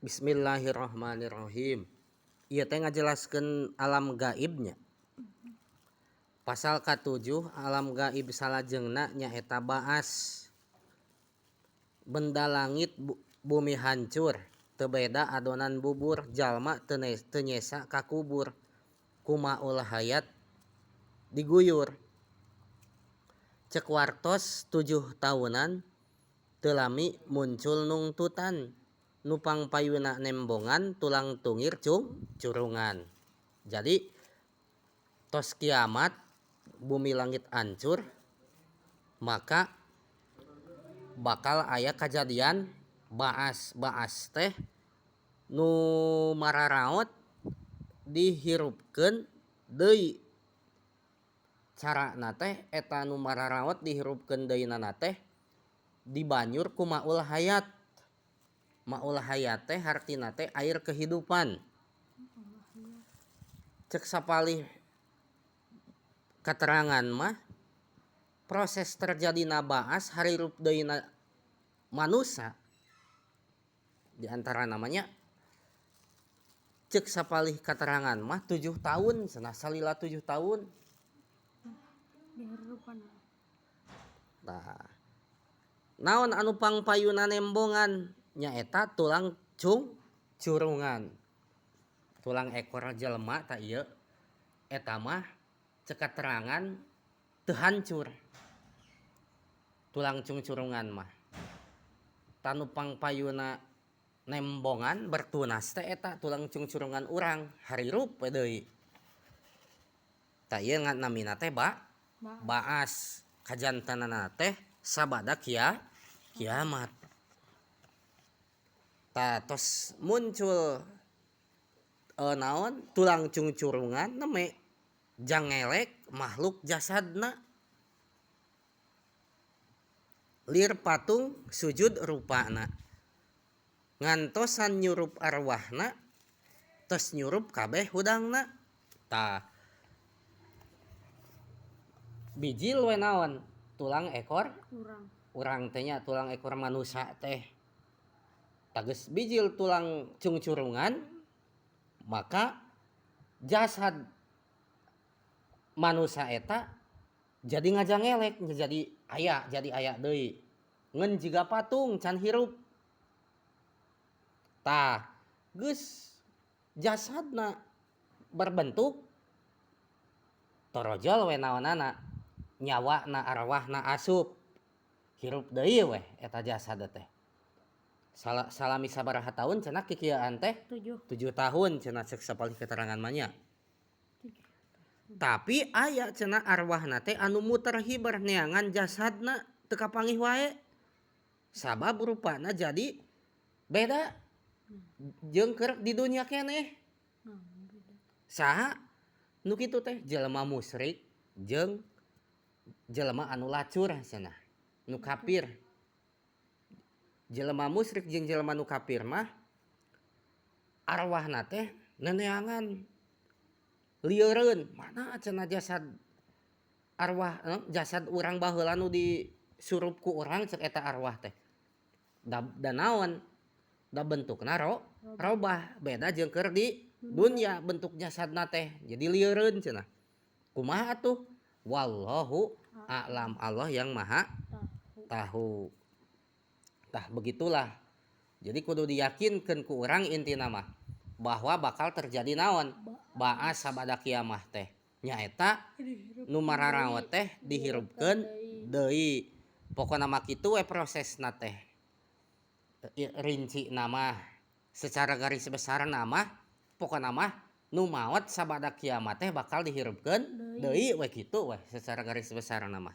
Bismillahirrahmanirrahim. Ieu teh ngajelaskeun alam gaibnya. Pasal katujuh alam gaib salajengna nyaeta baas. Benda langit bumi hancur, teu beda adonan bubur, jalma teu nyesa ka kubur, ku maul hayat diguyur. Cek wartos 7 taunan teu lami muncul nungtutan, nu pangpayuna nembongan tulang tungir curungan. Jadi tos kiamat bumi langit hancur, maka bakal aya kajadian baas. Baas teh nu mararaot dihirupkeun deui. Carana teh eta nu mararaot dihirupkeun deui nana teh dibanyur ku maul hayat. Maul hayat teh hartina teh air kehidupan. Cek sapalih keterangan mah proses terjadina baas harirup deui na manusa di antara namanya cek sapalih keterangan mah 7 tahun cenah, salila 7 tahun. Nah, naon anu pangpayuna nembongan nyaeta tulang curungan. Tulang ekor jelema ta ieu eta mah cek keterangan teu hancur. Tulang cungcurungan mah tanu pangpayuna nembongan bertunas teh eta tulang cungcurungan urang harirup we deui. Tah ieu namina teh baas. Kajantanana teh sabada kiamat. Tah tos muncul naon tulang cungcurungan neme jangelek makhluk jasadna lir patung sujud rupana ngantosan nyurup arwahna tos nyurup kabeh hudangna. Tah bijil we naon tulang ekor urang teh nya, tulang ekor manusia teh. Tages bijil tulang cungcurungan maka jasad manusia eta jadi ngajangelek, jadi aya deui ngan jiga patung can hirup. Tah geus jasadna berbentuk torojol we naonana, nyawana arwahna asup hirup deui we eta jasad teh. Salami sabaraha tahun cenah kikieuan teh? 7. 7 tahun cenah cek sapalih keterangan mah nya. Tapi aya cenah arwahna teh anu muter hiber neangan jasadna teu kapanggih wae. Sabab rupana jadi beda jeung keur di dunya keneh. Saha nu kitu teh? Jelema musyrik jeung jelema anu lacur cenah, nu kafir. Jelema musyrik jeung jelema nu kafir mah arwahna teh neneangan lieureun mana cenah jasad arwah, jasad urang baheula nu disurup ku urang cek eta arwah teh. Da naon? Da bentukna robah beda jeung keur di dunya bentuk jasadna teh jadi lieureun cenah. Kumaha atuh? Wallahu a'lam, Allah yang maha tahu. Tah begitulah. Jadi kudu diyakinkeun ku urang intina mah bahwa bakal terjadi naon? Baas sabada kiamah teh. Nyaeta nu mararaot teh dihirupkeun deui. Pokona mah kitu we prosesna teh. Rinci nama secara garis besar nama pokona mah nu maot sabada kiamat teh bakal dihirupkeun deui we kitu we secara garis besar nama.